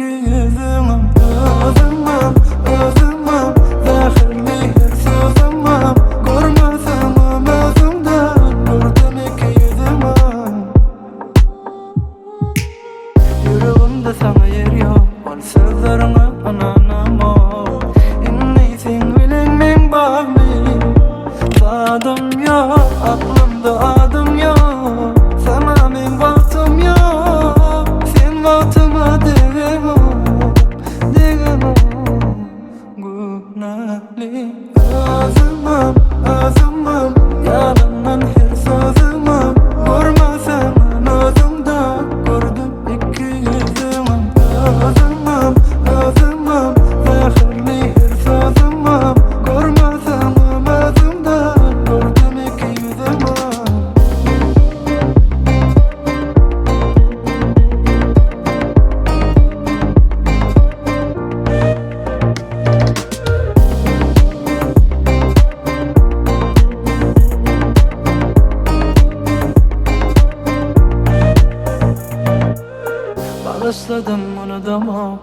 ýüzüňem Özümem, özümem Zäherli her sözümem Görmeseňem özüňden Gördüm iki ýüzüňem Ýüregimde saňa ýer ýok Ol sözleriňe ynanamok Indi seň bilen men bagly Zadym ýok Aklymda adyň ýok Saňa meň wagtym ýok Sen wagtyma degenok Degenok Günäli özümem, özümem Ýalandan her sözümem Görmeseňem özüňde Gördüm iki ýüzüňem Özümem, özümem Zäherli her sözümem Görmeseňem özüňde Gördüm iki ýüzüňem. Bagyşladym unudamok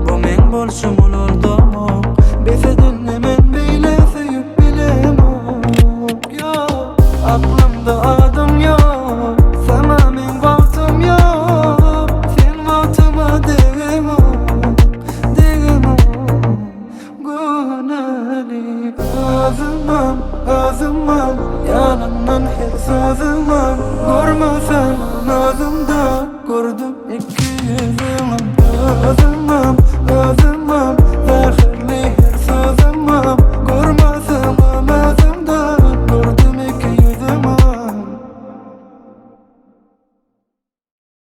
Bu meň bolşum ulaldamok Bes edende men beýle söýüp bilemok Ýok aklymda adyň ýok Saňa meň wagtym ýok Sen wagtyma degenok Degenok Göneli özümem, özümem Ýalandan her sözümem Görmeseň özümde Gördüm iki ýüzüňem Özümem, özümem.